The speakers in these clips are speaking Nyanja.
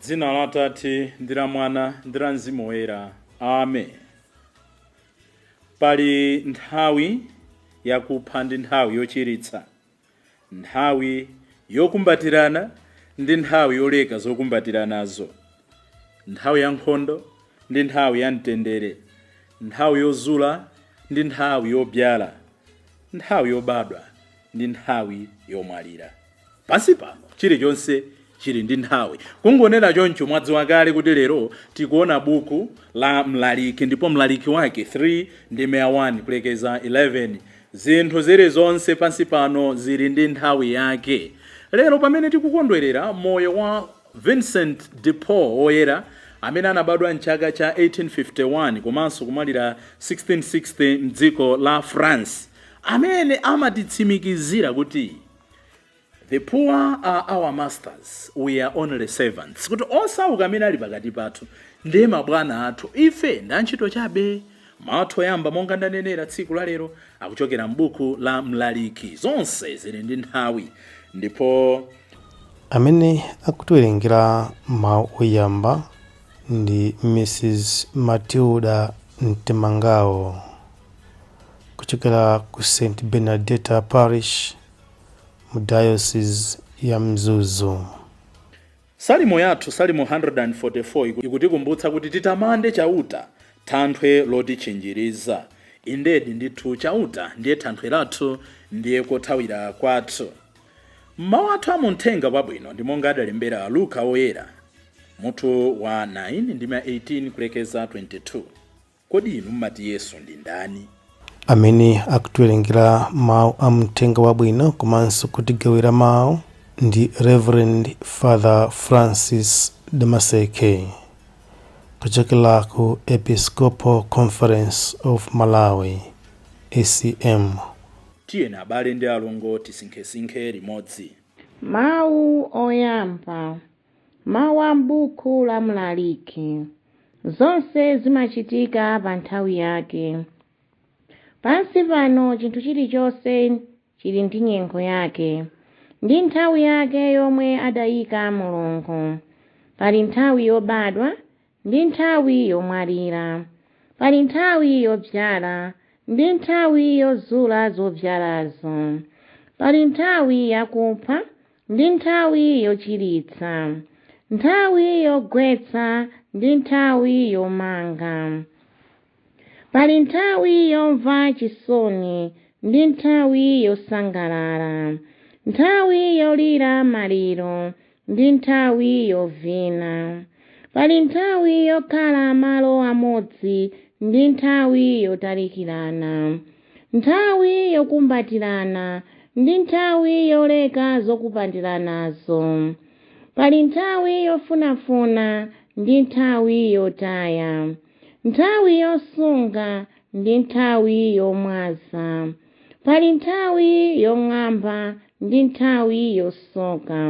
Dzina la Atate ndi la Mwana ndi la Mzimu Woyera. Amen. Pali nthawi yakupha ndi nthawi yochiritsa, nthawi yokumbatirana ndi nthawi yoleka zokumbatiranazo, nthawi ya nkhondo ndi nthawi ya mtendere, nthawi yozula ndi nthawi yobyala, nthawi yobadwa ndi nthawi yomwalira. Pansi pano chilichonse chili ndi nthawi. Kungonena choncho mwadziwa kale kuti lero tikuona buku la Mlaliki, ndipo Mlaliki wake 3 ndime ya 1 kulekeza 11. Zinthu zilizonse pansi pano zili ndi nthawi yake. Lero pamene tikukondwerera moyo wa Vincent de Paul Woyera, amene anabadwa mchaka cha 1851 komanso kumwalira 1660 mdziko la France, amene amatitsimikizira kuti "The poor are our masters, we are only servants," kuti osauka amene ali pakati pathu ndiye mabwana athu, ife ndi antchito chabe. Mawu oyamba, monga ndanenera, tsiku la lero akuchokera m'buku la Mlaliki. Zonse zili ndi nthawi. Ndipo amene akutiwerengera mawu oyamba ndi Mrs Matilda Mtemangawo kuchokera ku St Bernadetta Parish mu Diocese ya Mzuzu. Salimo yathu, Salimo 144, ikutikumbutsa kuti titamande Chauta, thanthwe lotitchinjiriza. Indedi ndithu, Chauta ndiye thanthwe lathu, ndiye kothawira kwathu. Mawu athu amuthenga wabwino ndi monga adalembera Luka Woyera, mutu wa 9 ndime 18 kulekeza 22. Kodi inu mmati Yesu ndi ndani? Amene akutiwerengera mawu a mthenga wabwino komanso kutigawira mawu ndi Reverend Father Francis Damaseke kuchokera ku Episcopal Conference of Malawi, ACM. Tiyeni abale ndi alongo, tisinkhesinkhe limodzi. Mawu oyamba, mawu a m'buku la Mlaliki. Zonse zimachitika pa nthawi yake. Pansi pano chinthu chilichonse chili ndi nyengo yake ndi nthawi yake yomwe adayika Mulungu. Pali nthawi yobadwa ndi nthawi yomwalira. Pali nthawi yobyala ndi nthawi yozula zobyalazo. Pali nthawi yakupha ndi nthawi yochiritsa, nthawi yogwetsa ndi nthawi yomanga. Pali nthawi yomva chisoni ndi nthawi yosangalala, nthawi yolira maliro ndi nthawi yovina. Pali nthawi yokhala malo amodzi ndi nthawi yotalikirana, nthawi yokumbatirana ndi nthawi yoleka zokumbatiranazo. Pali nthawi yofunafuna ndi nthawi yotaya, nthawi yosunga ndi nthawi yomwaza. Pali nthawi yong'amba ndi nthawi yosoka,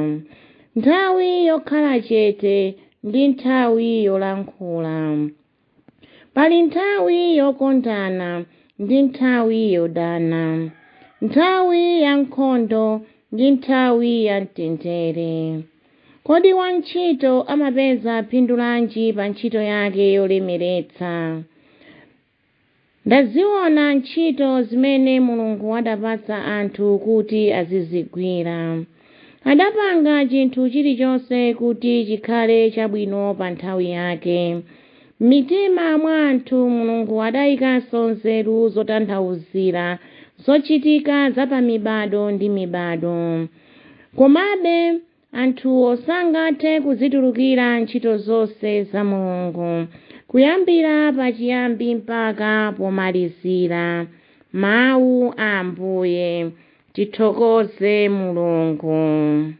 nthawi yokhala chete ndi nthawi yolankhula. Pali nthawi yokondana ndi nthawi yodana, nthawi ya nkhondo ndi nthawi ya mtendere. Kodi wantchito amapeza phindu lanji pa ntchito yake yolemeretsa? Ndaziona ntchito zimene Mulungu adapatsa anthu kuti azizigwira. Adapanga chinthu chilichonse kuti chikhale chabwino pa nthawi yake. M'mitima mwa anthu Mulungu adayikanso nzeru zotanthauzira zochitika za pa mibado ndi mibado. Komabe anthuwo sangathe kuzitulukira ntchito zonse za Mulungu, kuyambira pachiyambi mpaka pomalizira. Mawu a Ambuye. Tithokoze Mulungu.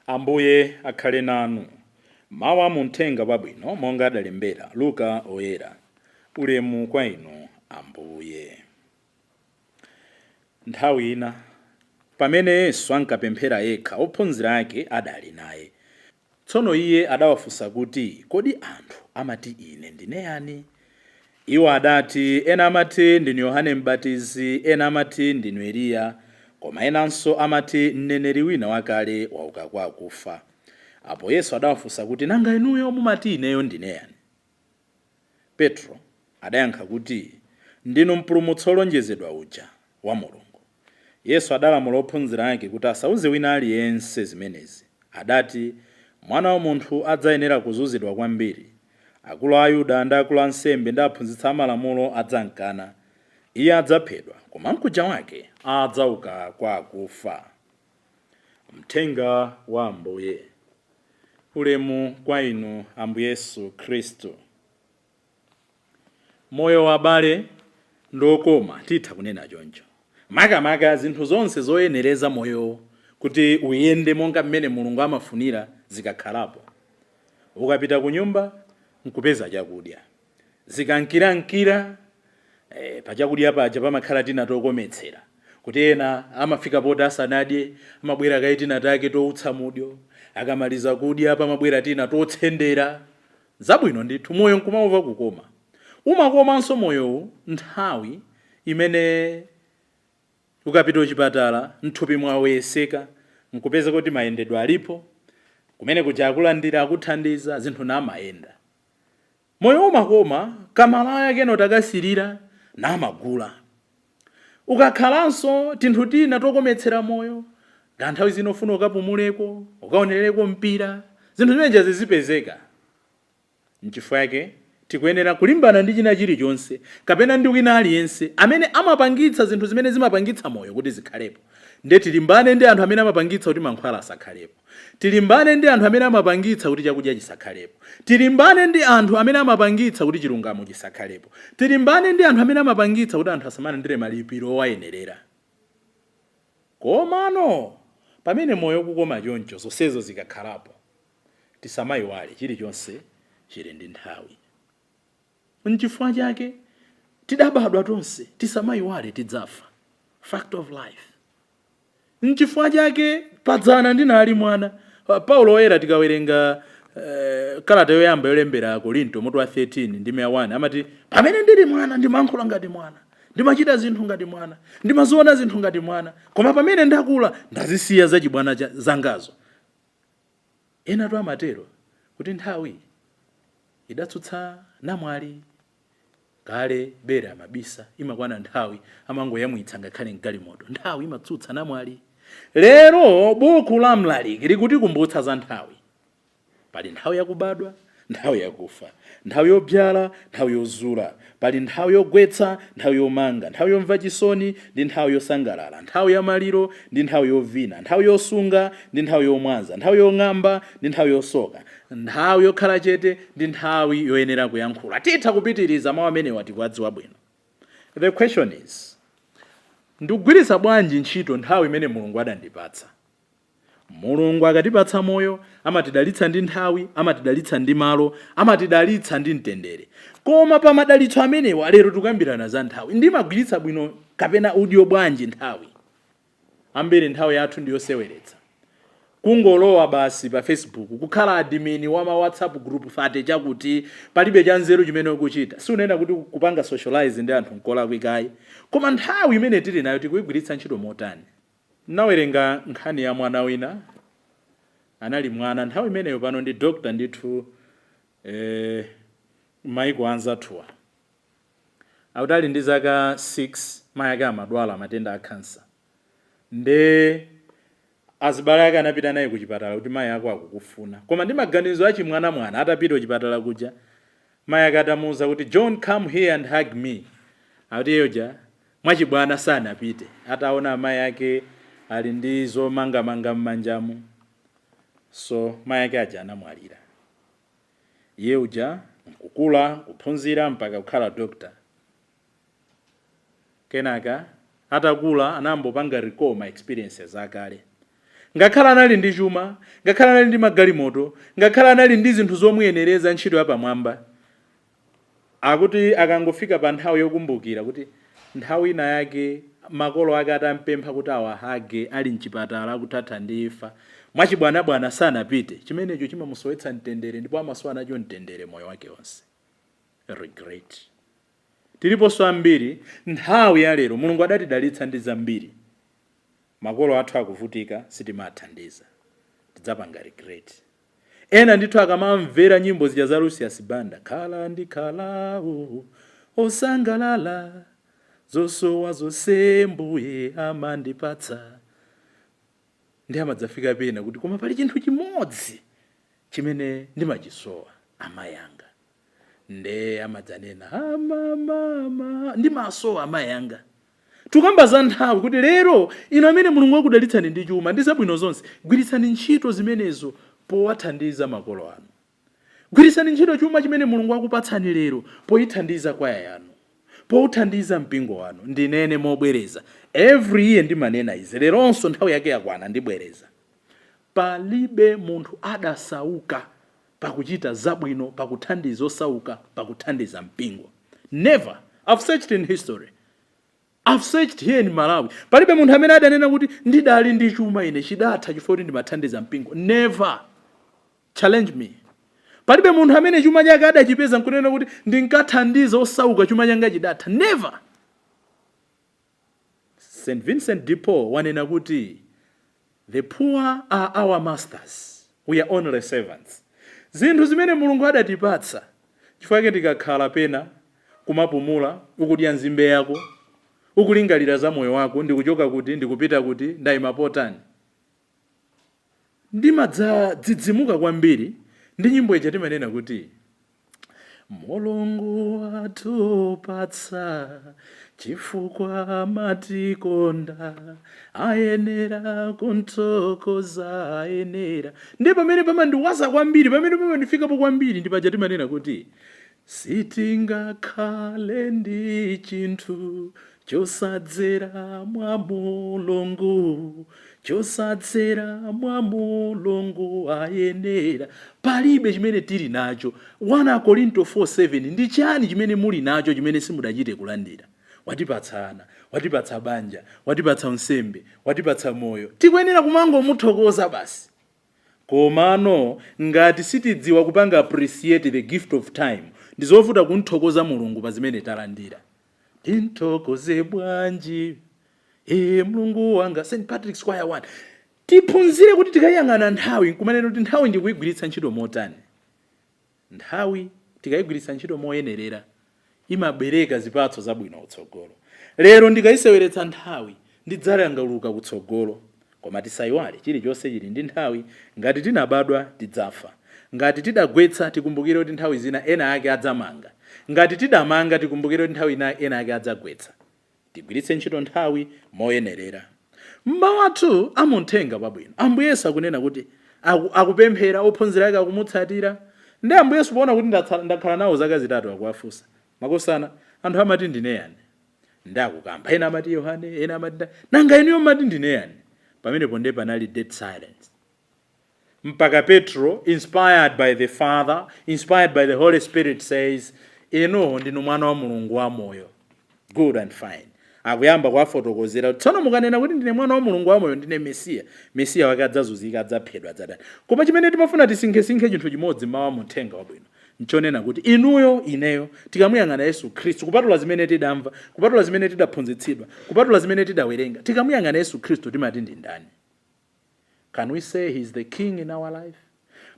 Ambuye akhale nanu. Mawu a muthenga wabwino monga adalembera Luka Oyera. Ulemu kwa inu, Ambuye. Nthawi ina pamene Yesu ankapemphera yekha, ophunzira ake adali naye. Tsono iye adawafunsa kuti, "Kodi anthu amati ine ndine yani?" Iwo adati, "Ena amati ndinu Yohane Mbatizi, ena amati ndinu Eliya, koma enanso amati mneneri wina wakale wauka kwa akufa." Apo Yesu adawafunsa kuti, "Nanga inuyo mumati ineyo ndine yani?" Petro adayankha kuti, "Ndinu Mpulumutsi wolonjezedwa uja wa Mulungu." Yesu adalamula ophunzira ake kuti asauze wina aliyense zimenezi. Adati, "Mwana wa Munthu adzayenera kuzunzidwa kwambiri. Akulu a Ayuda ndi akulu ansembe ndi aphunzitsi amalamulo adzamkana. Iye adzaphedwa, koma mkuja wake adzauka kwa akufa." Mthenga wa Ambuye. Ulemu kwa inu, Ambuye Yesu Khristu. Moyo wa abale ndokoma, titha kunena choncho, makamaka zinthu zonse zoyenereza moyo kuti uyende monga mmene Mulungu amafunira zikakhalapo. Ukapita ku nyumba nkupeza chakudya, zikankirankira, pachakudya paja pamakhala tina tokometsera, kuti ena amafika poti asanadye amabwera kayi tina take toutsa mudyo, akamaliza kudya pamabwera tina totsendera. Zabwino ndithu, moyo nkumauva kukoma. Umakomanso moyowu nthawi imene ukapita kuchipatala, mthupi mwaweyeseka, nkupeza kuti mayendedwe alipo kumene kuja, akulandira, akuthandiza, zinthu namayenda. Moyo umakoma kamalaya keno takasirira namagula, ukakhalanso tinthu tina tokometsera moyo, nga nthawi zino ufuna ukapumuleko, ukaonerereko mpira, zinthu zimenezi zizipezeka. Nchifukwa yake tikuyenera kulimbana ndi china chilichonse kapena ndi wina aliyense amene amapangitsa zinthu zimene zimapangitsa moyo kuti zikhalepo. Nde tilimbane ndi anthu amene amapangitsa kuti mankhwala asakhalepo, tilimbane ndi anthu amene amapangitsa kuti chakudya chisakhalepo, tilimbane ndi anthu amene amapangitsa kuti chilungamo chisakhalepo, tilimbane ndi anthu amene amapangitsa kuti anthu asamalandire malipiro owayenerera. Komano pamene moyo ukukoma choncho, zonsezo zikakhalapo, tisamayiwale chilichonse chili ndi nthawi. Nchifukwa chake tidabadwa tonse, tisamayiwale tidzafa, fact of life. Nchifukwa chake padzana ndinali mwana. Paulo Oyera, tikawerenga kalata yoyamba yolembera Korinto, mutu wa 13 ndime ya 1, amati, "Pamene ndili mwana ndimayankhula ngati mwana, ndimachita zinthu ngati mwana, ndimaziona zinthu ngati mwana, koma pamene ndakula ndazisiya zachibwana zangazo." Enatu amatero kuti nthawi idatsutsa namwali. Kale bere amabisa, imakwana nthawi amangoyamwitsa ngakhale mgalimoto. Nthawi imatsutsa namwali. Lero buku la Mlaliki likutikumbutsa za nthawi. Pali nthawi yakubadwa, nthawi yakufa, nthawi yobyala, nthawi yozula. Pali nthawi yogwetsa, nthawi yomanga, nthawi yomva chisoni ndi nthawi yosangalala, nthawi ya maliro ndi nthawi yovina, nthawi yosunga ndi nthawi yomwaza, nthawi yong'amba ndi nthawi yosoka, nthawi yokhala chete ndi nthawi yoyenera kuyankhula. Titha kupitiriza, mawu amenewa tikuwadziwa bwino. The question is, ndikugwiritsa bwanji ntchito nthawi imene Mulungu adandipatsa? Mulungu akatipatsa moyo, amatidalitsa ndi nthawi, amatidalitsa ndi malo, amatidalitsa ndi mtendere. Koma pa madalitso amenewa, lero tikukambirana za nthawi. Ndimagwiritsa bwino kapena udyo bwanji nthawi? Ambiri nthawi yathu ndiyoseweretsa, kungolowa basi pa Facebook, kukhala admin wa ma WhatsApp group 30, chakuti palibe cha nzeru chimene ukuchita. Siunena kuti kupanga socialize ndi anthu nkolakwikayi, koma nthawi imene tili nayo tikuyigwiritsa ntchito motani? Nawerenga nkhani ya mwana wina, anali mwana nthawi imeneyo, pano ndi doctor ndithu, maiko anzathuwa. Akuti ali ndi zaka 6, mayi ake amadwala matenda a kansa, nde azibale ake anapita naye ku chipatala kuti mayi ako akukufuna. Koma ndi maganizo achimwanamwana, atapita kuchipatala kuja, mayi ake atamuwuza kuti, "John, come here and hug me," akuti iyeyoja mwachibwana sanapite. Ataona amayi ake ali ndi zomangamanga m'manjamu, so mayi ake aja anamwalira. Iye uja nkukula, kuphunzira mpaka kukhala doctor. Kenaka atakula anambopanga recall ma experiences akale. Ngakhale anali ndi chuma, ngakhale anali ndi magalimoto, ngakhale anali ndi zinthu zomuyenereza, ntchito yapamwamba, akuti akangofika pa nthawi yokumbukira kuti nthawi ina yake makolo ake atampempha kuti awahage ali mchipatala akuthatha ndi imfa, mwachibwanabwana sanapite, chimenecho chimamusowetsa mtendere, ndipo amasowa nacho mtendere moyo wake wonse, regret. Tiliponso ambiri nthawi ya lero, Mulungu adatidalitsa ndi zambiri, makolo athu akuvutika, sitimathandiza, tidzapanga regret. Ena ndithu akamamvera nyimbo zija za Lucius Banda, khala ndi khalawo osangalala, zosowa zonse Mbuye amandipatsa, ndi amadzafika pena kuti koma pali chinthu chimodzi chimene ndimachisowa, amayi anga. Nde amadzanena, "Amamama, ndimasowa amayi anga." Tukamba za nthawi kuti lero ino amene Mulungu akudalitsani ndi chuma ndi zabwino zonse, gwiritsani ntchito zimenezo powathandiza makolo anu. Gwiritsani ntchito chuma chimene Mulungu akupatsani lero poyithandiza kwaya yanu, powuthandiza mpingo wanu. Ndinene mobwereza, every year ndimanena izi, leronso nthawi yake yakwana, ndibwereza: palibe munthu adasauka pakuchita zabwino, pakuthandiza osauka, pakuthandiza mpingo. Never. I've searched in history, I've searched here in Malawi, palibe munthu amene adanena kuti ndidali ndi chuma ine, chidatha chifukwa kuti ndimathandiza mpingo. Never. Challenge me. Palibe munthu amene chuma chake adachipeza nkunena kuti ndinkathandiza osauka, chuma changa chidatha. Never. St Vincent de Paul wanena kuti the poor are our masters, we are only servants. Zinthu zimene Mulungu adatipatsa, chifukwa chake tikakhala pena kumapumula, ukudya nzimbe yako, ukulingalira za moyo wako, ndikuchoka kuti, ndikupita kuti, ndayima potani, ndimadzadzidzimuka kwambiri ndi nyimbo ija timanena kuti Mulungu atupatsa chifukwa amatikonda, ayenera kunthokoza, ayenera. Ndi pamene pamandiwaza kwambiri, pamene pamandifikapo kwambiri, ndi paja timanena kuti sitingakhale ndi chinthu chosadzera mwa Mulungu, chosadzera mwa Mulungu, ayenera. Palibe chimene tili nacho. 1 Korinto 4:7, ndi chani chimene muli nacho chimene simudachite kulandira? Watipatsa ana, watipatsa banja, watipatsa unsembe, watipatsa moyo. Tikuyenera kumangomuthokoza basi. Komano ngati sitidziwa kupanga appreciate the gift of time, ndizovuta kunthokoza Mulungu pa zimene talandira. Ndinthokoze bwanji e Mulungu wanga? St Patrick's Choir 1. Tiphunzire kuti tikayang'ana nthawi nkumanena kuti nthawi ndikuyigwiritsa ntchito motani. Nthawi tikayigwiritsa ntchito moyenerera imabereka zipatso zabwino kutsogolo. Lero ndikayiseweretsa nthawi, ndidzalangaluka kutsogolo. Koma tisayiwale, chilichonse chili ndi nthawi. Ngati tinabadwa, tidzafa. Ngati tidagwetsa, tikumbukire kuti nthawi zina ena ake adzamanga. Ngati tidamanga, tikumbukire kuti nthawi ina ena ake adzagwetsa. Tigwiritse ntchito nthawi moyenerera. Mmawu athu amuthenga wabwino, Ambuye Yesu akunena kuti akupemphera, ophunzira ake akumutsatira. Ndi Ambuye Yesu poona kuti ndakhala nawo zaka 3, akuwafunsa, "Makosana, anthu amati ndine yani?" Ndi akukamba, ena amati Yohane, ena amati nanga inuyo mmati ndine yani? Pamenepo ndiye panali dead silence, mpaka Petro, inspired by the Father, inspired by the Holy Spirit, says, "Inu ndinu Mwana wa Mulungu wamoyo." Good and fine. Akuyamba kuwafotokozera, "Tsono mukanena kuti ndine Mwana wa Mulungu wamoyo, ndine Mesiya, Mesiya wake adzazunzika, adzaphedwa, adzatani." Koma chimene timafuna tisinkhesinkhe chinthu chimodzi mawu amuthenga wabwino, nchonena kuti inuyo, ineyo, tikamuyang'ana Yesu Khristu, kupatula zimene tidamva, kupatula zimene tidaphunzitsidwa, kupatula zimene tidawerenga, tikamuyang'ana Yesu Khristu timati ndi ndani? Can we say He's the king in our life?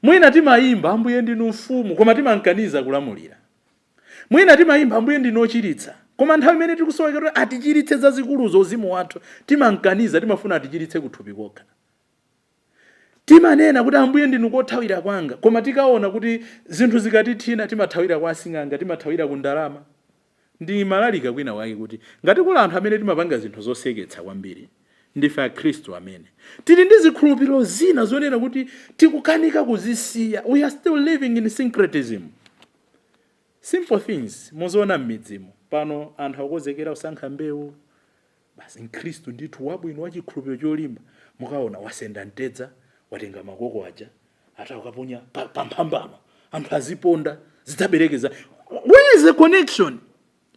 Mwina timayimba, "Ambuye ndinu mfumu," koma timankaniza kulamulira. Mwina timayimba, "Ambuye ndinu ochiritsa," koma nthawi imene tikusoweka kuti atichiritse zazikuluzo, uzimu wathu, timankaniza, timafuna atichiritse kuthupi kokha. Timanena kuti "Ambuye ndinu kothawira kwanga," koma tikaona kuti zinthu zikatithina, timathawira kwa asing'anga, timathawira ku ndalama. Ndi malalika kwina wake kuti ngati kuli anthu amene timapanga zinthu zoseketsa kwambiri, ndife Akhristu amene tili ndi zikhulupiriro zina zonena kuti tikukanika kuzisiya. We are still living in syncretism. Simple things muziona m'midzimo pano, anthu akukonzekera kusankha mbewu basi. Mkhristu ndithu wabwino, wachikhulupiriro cholimba, mukaona wasenda mtedza, watenga makoko aja ata ukaponya pamphambano, anthu aziponda, zidzaberekeza. Where is the connection?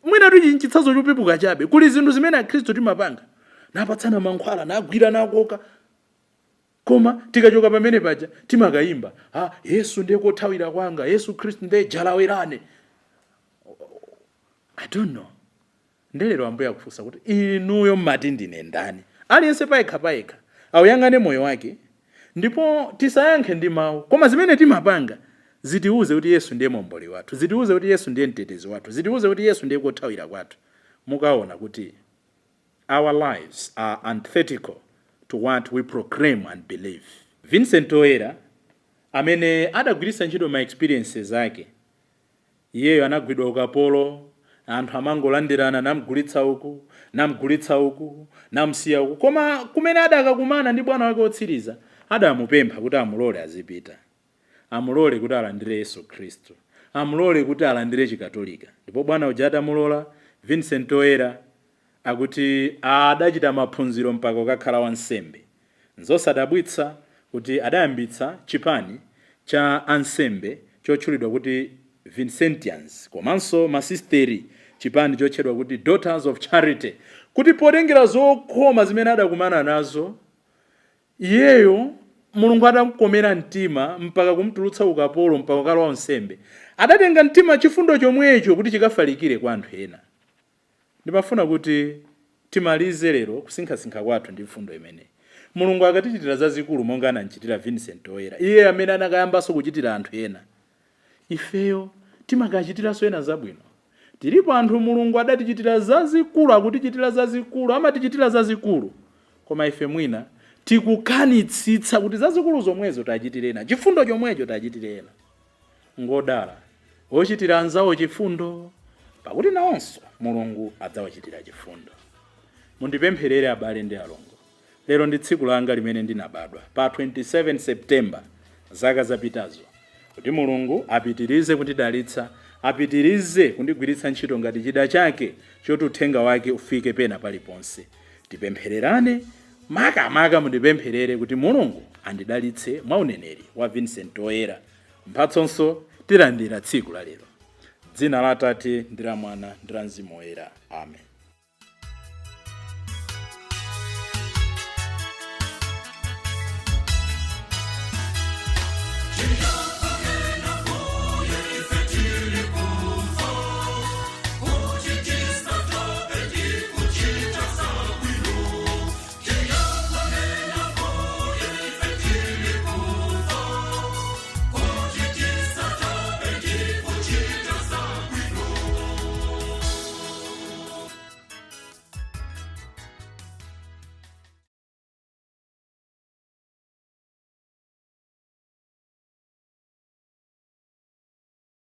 Mwina tuchi nchitsanzo chopepuka chabe. Kuli zinthu zimene Akhristu timapanga, napatsana mankhwala, nagwira, nakoka, koma tikachoka pamene paja timakayimba, "Ha, Yesu ndiye kothawira kwanga, Yesu Khristu ndiye jalawerane." I don't know. Ndelero Ambuye akufunsa kuti inuyo mmati ndine ndani? Aliyense payekha payekha awuyang'ane moyo wake. Ndipo tisayankhe ndi mawu, koma zimene timapanga zitiuze kuti Yesu ndiye momboli wathu, zitiuze kuti Yesu ndiye mtetezi wathu, zitiuze kuti Yesu ndiye kothawira kwathu. Mukaona kuti our lives are antithetical to what we proclaim and believe. Vincent Oyera, amene adagwiritsa ntchito ma experiences ake, iyeyo anagwidwa ukapolo, anthu amangolandirana, namgulitsa uku, namgulitsa uku, namsiya uku, koma kumene adakakumana ndi bwana wake wotsiriza, adamupempha kuti amulole azipita, amulole kuti alandire Yesu Khristu, amulole kuti alandire Chikatolika. Ndipo bwana uja atamulola, Vincent Oyera akuti adachita maphunziro mpaka kukakhala wansembe. Nzosadabwitsa kuti adayambitsa chipani cha ansembe chotchulidwa kuti Vincentians, komanso masisteri, chipani chotchedwa kuti Daughters of Charity, kuti potengera zokhoma zimene adakumana nazo iyeyo, Mulungu atamukomera mtima mpaka kumtulutsa ukapolo mpaka kukalowa unsembe, adatenga mtima chifundo chomwecho kuti chikafalikire kwa anthu ena. Ndimafuna kuti timalize lero kusinkhasinkha kwathu ndi mfundo imeneyi. Mulungu akatichitira zazikulu monga anamchitira Vincent Oyera, iye amene anakayambanso kuchitira anthu ena, ifeyo timakachitiranso ena zabwino? Tilipo anthu Mulungu adatichitira zazikulu, akutichitira zazikulu, amatichitira zazikulu, koma ife mwina tikukanitsitsa kuti zazikulu zomwezo tachitire ena, chifundo chomwecho tachitire ena. Ngodala ochitira anzawo chifundo, pakuti nawonso Mulungu adzawachitira chifundo. Mundipempherere, abale ndi alongo. Lero ndi tsiku langa limene ndinabadwa pa 27 September zaka zapitazo, kuti Mulungu apitirize kundidalitsa, apitirize kundigwiritsa ntchito ngati chida chake choti uthenga wake ufike pena paliponse. Tipemphererane, makamaka mundipempherere kuti Mulungu andidalitse mwa uneneri wa Vincent Oyera. Mphatsonso tilandira tsiku la lero. Dzina la Atate ndi la Mwana ndi la Mzimu Woyera, amen.